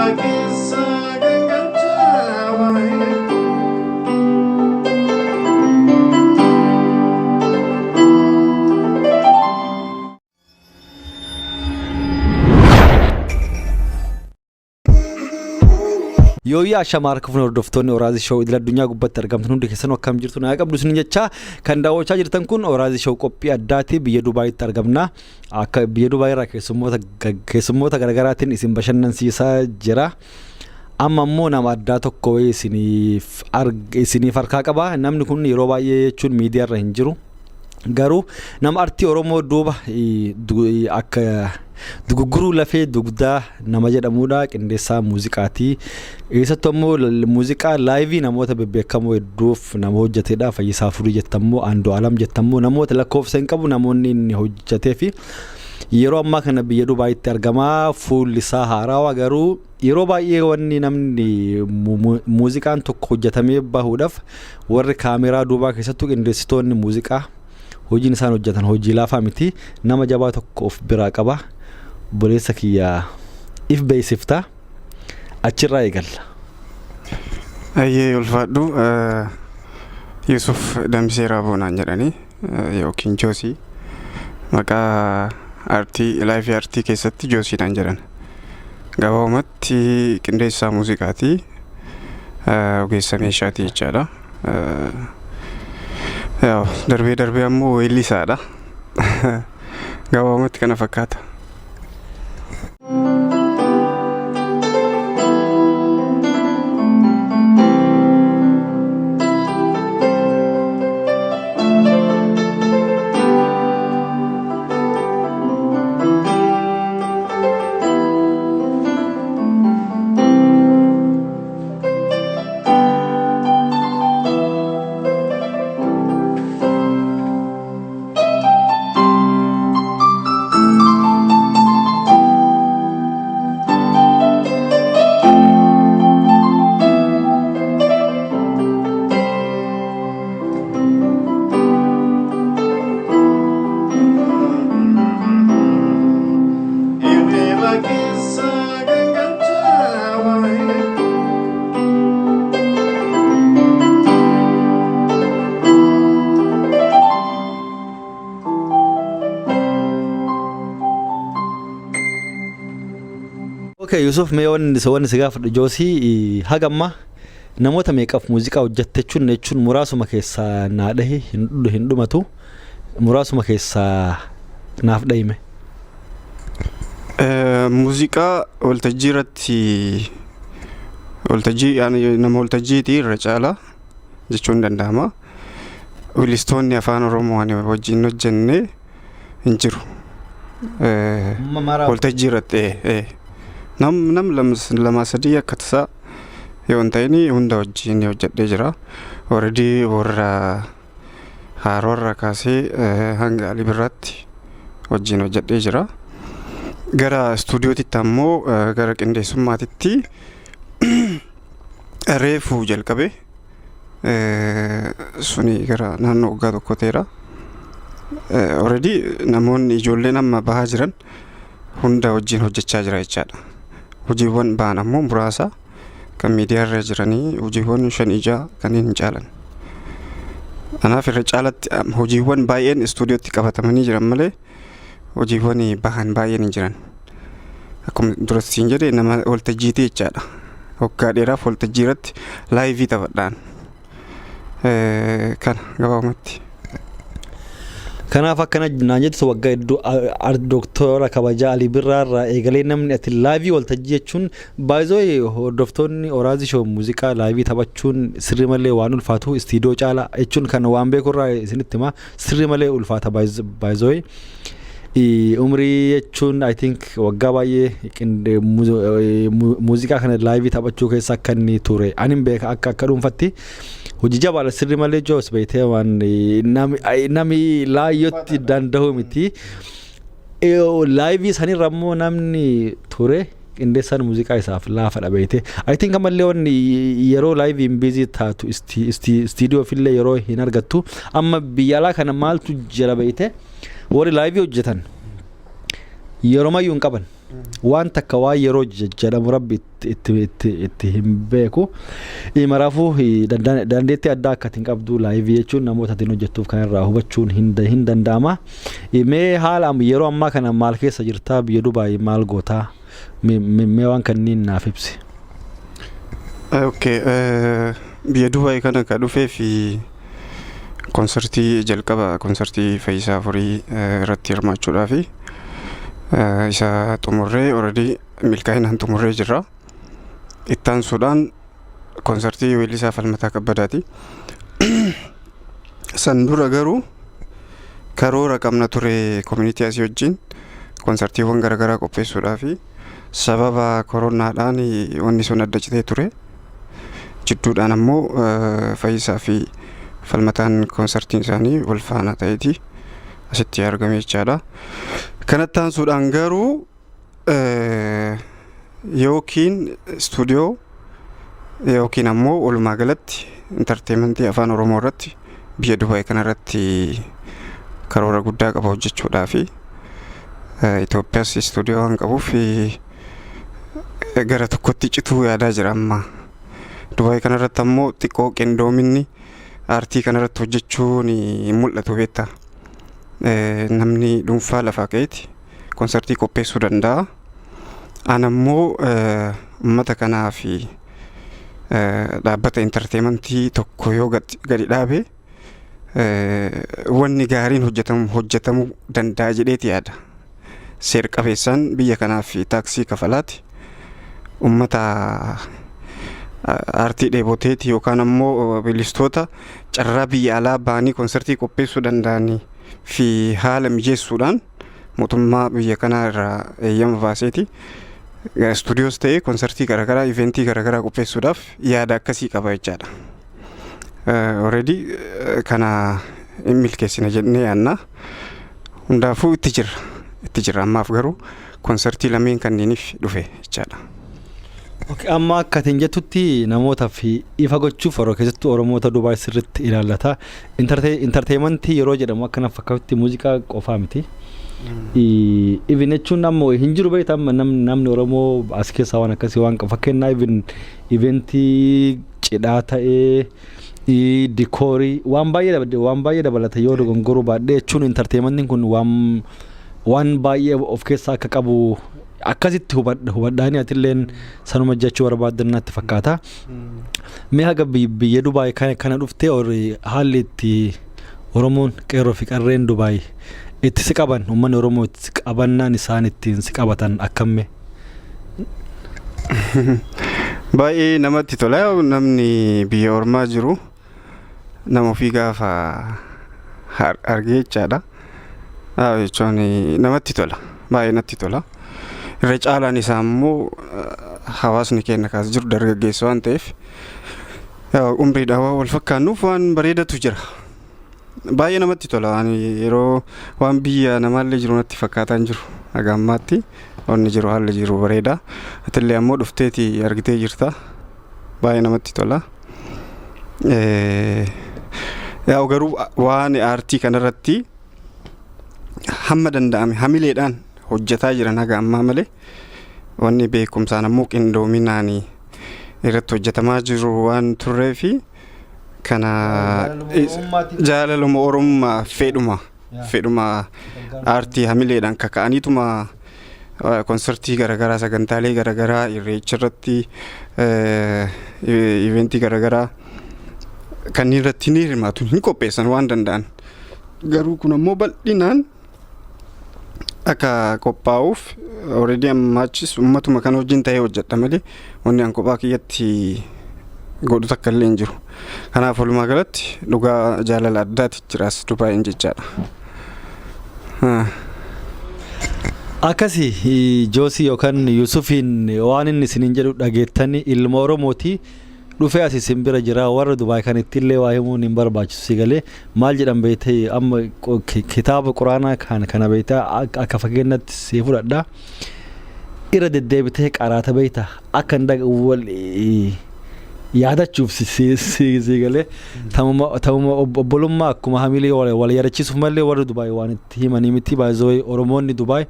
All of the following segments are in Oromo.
Miira keessa gangalchaa waa'ee. Yooyyaa, ashamaa harka fuune, hordoftoonni Oraazii Show idil addunyaa gubbatti argamtan hundi keessanuu, akkam jirtu? Naa qabdu isin jecha. Kan daawwachaa jirtan kun Oraazii Show qophii addaati. Biyya Dubaayitti argamna. Akka biyya Dubaay irraa keessummoota garaagaraatiin isin bashannansiisaa jira. Amma immoo nama addaa tokko wayii isiniif harkaa qaba. Namni kun yeroo baay'ee jechuun miidiyaa irra hin jiru. Garuu nama artii Oromoo duuba akka dugugguruu lafee dugdaa nama jedhamudha. Qindeessaa muuziqaati. Keessattuu ammoo muuziqaa live namoota bebbeekamoo hedduuf nama hojjetedha. Fayyisaa Furii jettammoo, Andu'aalam jettammoo, namoota lakkoofsa hin qabu namoonni inni hojjetee fi yeroo ammaa kana biyya Dubaayitti argamaa. Fuulli isaa haarawaa, garuu yeroo baay'ee wanni namni muuziqaan tokko hojjetamee bahuudhaaf warri kaameraa duubaa, keessattuu qindeessitoonni muuziqaa, hojiin isaan hojjetan hojii laafaa miti. Nama jabaa tokko of biraa qaba. Obboleessa kiyya, if beeksifta, achirraa eegalla. Ayyee, ulfaadhu. Yusuf Damsee Raaboonaan jedhanii yookiin Joosii, maqaa aartii live aartii keessatti Joosiidhaan jedhan. Gabaabumatti qindeessaa muuziqaati. Ogeessa meeshaati jechaadha. Darbee darbee ammoo weellisaadha. Gabaabumatti kana fakkaata. Miira keessa gangalchaa waa'ee. Okay, Yusuf, mee wanni si gaafadhu, Joosii, haga ammaa namoota meeqaaf muuziqaa hojjette jechuun muraasuma keessaa naa dhahi, hin dhumatu, muraasuma keessaa naaf dhahime. Muuziqaa waltajjii irratti, waltajjii nama waltajjiitii irra caalaa jechuun danda'ama. Weellistoonni afaan Oromoo ani wajjin hojjenne hin jiru. Waltajjii irratti nam lama sadii akka tasaa yoo hin ta'in hunda wajjin hojjedhee jira. Already warra haaroorraa kaasee hanga Alii Birraatti wajjin hojjedhee jira. Gara istuudiyootitti ammoo, gara qindeessummaatitti reefu jalqabe, suni gara naannoo waggaa tokko ta'eera. Already namoonni ijoolleen amma bahaa jiran hunda wajjin hojjechaa jira jechaadha. Hojiiwwan bahan ammoo muraasa, kan miidiyaa irra jiranii hojiiwwan shan ijaa kanneen hin caalan. Kanaaf irra caalatti hojiiwwan baay'een istuudiyootti qabatamanii jiran malee hojiiwwan bahan baay'een hin jiran. Akkuma duratti siin jedhe, nama waltajjiitii jechaadha. Waggaa dheeraaf waltajjii irratti live taphadhaan. Kana gabaabumatti. Kanaaf akkana naan jettu, waggaa hedduu doktora kabajaa Alii Birraa irraa eegalee namni ati live waltajjii jechuun baay'ee, hordoftoonni Oraazii Show, muuziqaa live taphachuun sirrii malee waan ulfaatu, istiidiyoo caala jechuun kan waan beeku irraa isinitti hima, sirrii malee ulfaata baay'ee. Umrii jechuun I think waggaa baay'ee muuziqaa kana live taphachuu keessa akka inni ture ani hin beeka. Akka dhuunfatti hojii jabaadha sirrii malee. Joos, beektee, waan nami laayyootti danda'u miti. Live sanirra immoo namni ture qindeessaan muuziqaa isaaf laafadha, beekte. I think ammallee wanni yeroo live hin busy taatu istiidiyoo fillee yeroo hin argattu. Amma biyya alaa kana maaltu jira, beekte, warri live hojjetan yeroo mayyuu hin qaban. Waan takka waan yeroo jedhamu Rabbi itti hin beeku. Maraafuu dandeettii addaa akka hin qabdu live jechuun namoota ittiin hojjettuuf kan irraa hubachuun hin danda'ama. Mee haala yeroo ammaa kana maal keessa jirtaa? Biyya Dubaay maal gootaa? Mee waan kanniin naaf ibsi. Okay, biyya Dubaay kana ka dhufee fi konsartii jalqaba konsartii Fayyisaa Afurii irratti hirmaachuudhaafi isa xumurree, already milkaa'inaan xumurree jirra. Ittaansuudhaan konsartii weellisaa Falmataa Kabbadaati. San dura garuu karoora qabna ture community asii wajjin konsartiiwwan garaagaraa qopheessuudhaafi, sababa koronaadhaan wanni sun adda citee ture. Jidduudhaan ammoo Fayyisaa fi Falmataan konsartiin isaanii wal faana ta'eeti asitti argame jechaadha. Kanatti aansuudhaan garuu yookiin istuudiyoo yookiin ammoo walumaa galatti entertainmentii afaan Oromoo irratti biyya Dubaay kanarratti karoora guddaa qaba hojjechuudhaafi. Itoophiyaas istuudiyoo waan qabuuf gara tokkotti cituu yaadaa jira amma. Dubaay kanarratti ammoo xiqqoo qindoominni aartii kanarratti hojjechuun hin mul'atu, beektaa. Namni dhuunfaa lafaa ka'eeti konsartii qopheessuu danda'a. An ammoo uummata kanaa fi dhaabbata entertainmentii tokko yoo gadi dhaabe, wanni gaariin hojjetamuu danda'a jedheeti yaada. Seer qabeessaan biyya kanaaf taaksii kafalaati. Uummata aartii dheeboteeti yookaan ammoo weellistoota carraa biyya alaa ba'anii konsartii qopheessuu danda'anii fi haala mijeessuudhaan mootummaa biyya kanaa irraa eeyyama baaseeti istuudiyoos ta'ee konsartii garaagaraa, eventii garaagaraa qopheessuudhaaf yaada akkasii qaba jechaadha. Already kana hin milkeessina jennee yaadna. Hundaafuu itti jirra. Itti jirra, ammaaf garuu konsartii lameen kanneeniif dhufe jechaadha. Amma akka atiin jettutti namootaaf ifa gochuuf, yeroo keessattuu Oromoota Dubaay sirriitti ilaallata. Entertainmentii yeroo jedhamu akka na fakkaatutti muuziqaa qofaa miti. Even jechuun ammoo hin jiru, beektaa, amma namni Oromoo as keessaa waan akkasii waan qabu fakkeenyaa even eventii cidhaa ta'ee, decorii, waan baay'ee dabalata. Yoo dogongoruu baadhee jechuun entertainmentiin kun waan baay'ee of keessaa akka qabu akkasitti hubadhaanii atilleen sanuma jechuu barbaaddan natti fakkaata. Mee haga biyya Dubaay kana dhuftee haalli itti Oromoon qeerroo fi qarreen Dubaay itti si qaban, uummanni Oromoo itti si qabannaan isaan ittiin si qabatan akkamme? Baay'ee namatti tola. Namni biyya ormaa jiru nama ofii gaafa argee jechaadha. Jechuun namatti tola. Baay'ee natti tola. Irra caalaan isaa immoo hawaasni keenya kaas jiru dargaggeessa waan ta'eef, umriidhaan waan wal fakkaannuuf waan bareedatu jira. Baay'ee namatti tola. Ani yeroo waan biyya namaallee jiru natti fakkaataa hin jiru. Haga ammaatti wanni jiru, haalli jiru bareeda. Atillee ammoo dhufteeti argitee jirta. Baay'ee namatti tola. Yaa'u garuu waan aartii kanarratti hamma danda'ame hamileedhaan hojjetaa jiran haga ammaa malee, wanni beekumsaan ammoo qindoominaan irratti hojjetamaa jiru waan turree fi kana jaalaluma Oromummaa, fedhuma aartii hamileedhaan kaka'aniituma konsartii garaagaraa, sagantaalee garaagaraa, irreecha irratti, eventii garaagaraa kanneen irratti ni hirmaatu, hin qopheessan waan danda'an. Garuu kun ammoo bal'inaan akka qophaa'uuf already ammaachis uummatuma kana wajjin ta'ee hojjedha malee wanni an kophaa kiyyatti godhu takka illee hin jiru. Kanaaf walumaa galatti dhugaa jaalala addaati jiraas Dubaayin jechaadha. Akkasi Joosii yookaan Yusufiin waan inni isiniin jedhu dhageettanii, ilma Oromooti dhufee as isin bira jira. Warra Dubaay kan ittillee waa himuun hin barbaachisu. Si galee maal jedhan beektee, amma kitaaba quraanaa kan kana beektaa akka fakkeenyatti si fudhadha. Irra deddeebitee qaraata beektaa akka hin wal yaadachuuf si galee tamuma obbolummaa akkuma hamilee wal yaadachiisuuf malee warri Dubaay waan itti himanii miti. Baay'ee Oromoonni Dubaay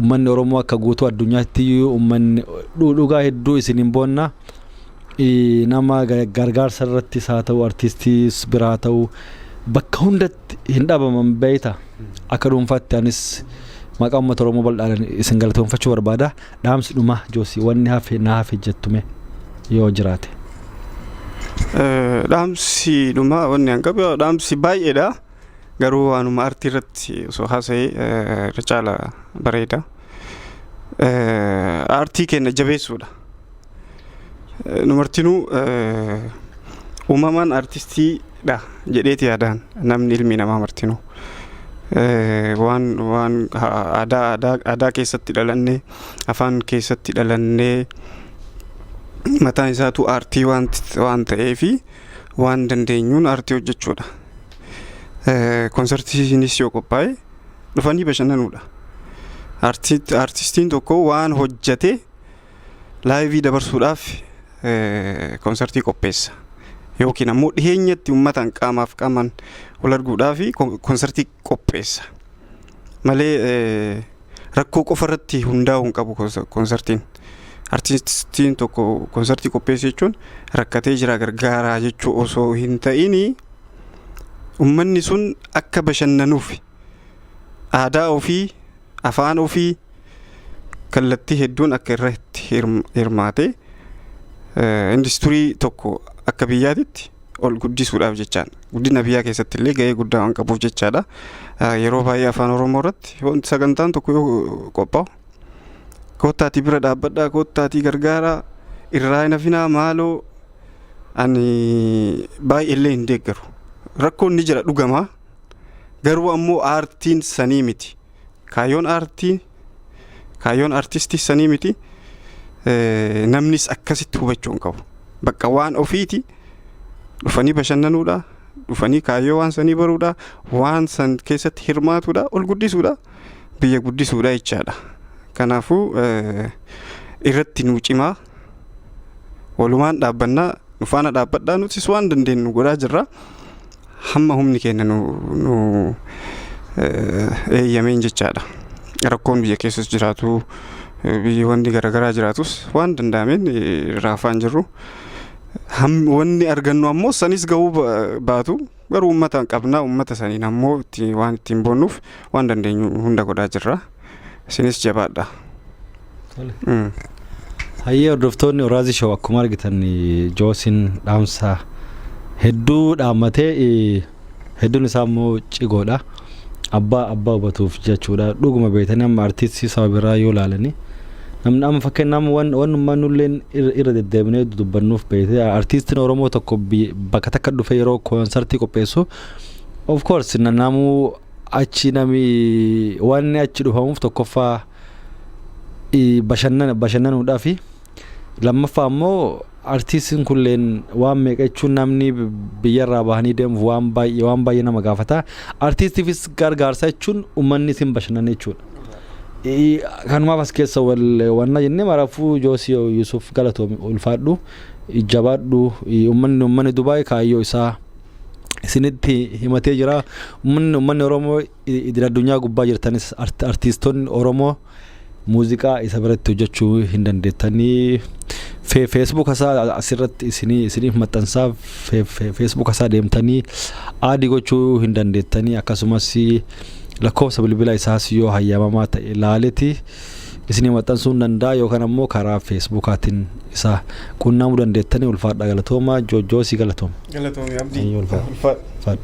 Uummanni Oromoo akka guutuu addunyaatti uummanni dhugaa hedduu isiniin boonna. Nama gargaarsa irrattis haa ta'u, artiistii biraa haa ta'u, bakka hundatti hin dhabaman beeyta. Akka dhuunfaatti anis maqaa uummata Oromoo bal'aadhaan isin galatoonfachuu barbaada. Dhaamsi dhuma Joosii, wanni hafe na hafe jettume yoo jiraate. Dhaamsi dhumaa wanni an qabu dhaamsi baay'eedha. Garuu waanuma artii irratti osoo haasa'ee irra caala bareeda. Aartii keenya jabeessuudha. Nu martinuu uumamaan artistiidha jedheeti yaadaan namni ilmi namaa martinuu. Waan aadaa keessatti dhalannee, afaan keessatti dhalannee, mataan isaatu aartii waan ta'eefi waan dandeenyuun aartii hojjechuudha. Konsartiinis yoo qophaa'e dhufanii bashannanuudha. Artistiin tokko waan hojjete live dabarsuudhaaf konsartii qopheessa. Yookiin ammoo dhiheenyatti uummataan qaamaaf qaamaan wal arguudhaaf konsartii qopheessa. Malee rakkoo qofa irratti hundaa'uu hin qabu konsartiin. Artistiin tokko konsartii qopheesse jechuun rakkatee jira gargaaraa jechuu osoo hin ta'ini, uummanni sun akka bashannanuuf aadaa ofii, afaan ofii kallattii hedduun akka irratti hirmaate industirii tokko akka biyyaatitti ol guddisuudhaaf jechaan, guddina biyyaa keessatti illee gahee guddaa waan qabuuf jechaadha. Yeroo baay'ee afaan Oromoo irratti sagantaan tokko yoo qophaa'u, "Koottaatii bira dhaabbadhaa, koottaatii gargaaraa, irraa hin hafinaa maaloo," ani baay'ee illee hin deeggaru. Rakkoon ni jira dhugamaa, garuu ammoo aartiin sanii miti. Kaayyoon aartii, kaayyoon artistii sanii miti. Namnis akkasitti hubachuu hin qabu. Bakka waan ofiiti dhufanii bashannanuudha, dhufanii kaayyoo waan sanii baruudha, waan san keessatti hirmaatuudha, ol guddisuudha, biyya guddisuudha jechaadha. Kanaafuu irratti nu cimaa, walumaan dhaabbannaa, nu faana dhaabbadhaa, nutis waan dandeenyu godhaa jirra. Hamma humni keenya nu eeyyameen jechaadha. Rakkoon biyya keessas jiraatu, biyyi wanni garaagaraa jiraatus, waan danda'ameen raafaan jirru. Wanni argannu ammoo sanis gahuu baatu, garuu uummata qabna, uummata saniin ammoo waan ittiin boonnuuf waan dandeenyu hunda godhaa jirra. Isinis jabaadha. Hayyee, hordoftoonni Oraazii Show, akkuma argitan Joosiin dhaamsa hedduu dhaammatee, hedduun isaa immoo cigoodha. Abbaa hubatuuf jechuudha. Dhuguma beektanii amma artiistii saba biraa yoo ilaalanii, namni amma fakkeenyaaf wannummaa nulleen irra deddeebinee dubbannuuf beektee, artiistiin Oromoo tokko bakka takka dhufee yeroo koonsartii qopheessu, of course namuu achi nami wanni achi dhufamuuf tokkoffaa bashannanuudhaa fi lammaffaa ammoo artiistiin kulleen waan meeqa jechuun namni biyyarraa bahanii deemuuf waan baay'ee nama gaafata. Artiistiifis gargaarsa jechuun uummanni isin bashannana jechuudha. Kanumaaf as keessa wal wanna jennee maraafuu, Joosii Yusuf, galatoomi, ulfaadhu, jabaadhu. Uummanni Dubaay kaayyoo isaa isinitti himatee jira. Uummanni Oromoo idil addunyaa gubbaa jirtanis, artiistonni Oromoo muuziqaa isa biratti hojjechuu hin dandeettanii, Facebook isaa asirratti isiniif maxxansaa, Facebook isaa deemtanii add gochuu hin dandeettanii, akkasumas lakkoofsa bilbila isaas yoo hayyamamaa ta'e laaleti isinii maxxansuu hin danda'a, yookaan ammoo karaa Facebookaatiin isa qunnamuu dandeettanii. Ulfaadha, galatooma. Joosii, galatooma. Galatoomii, Abdii. Ulfaadha.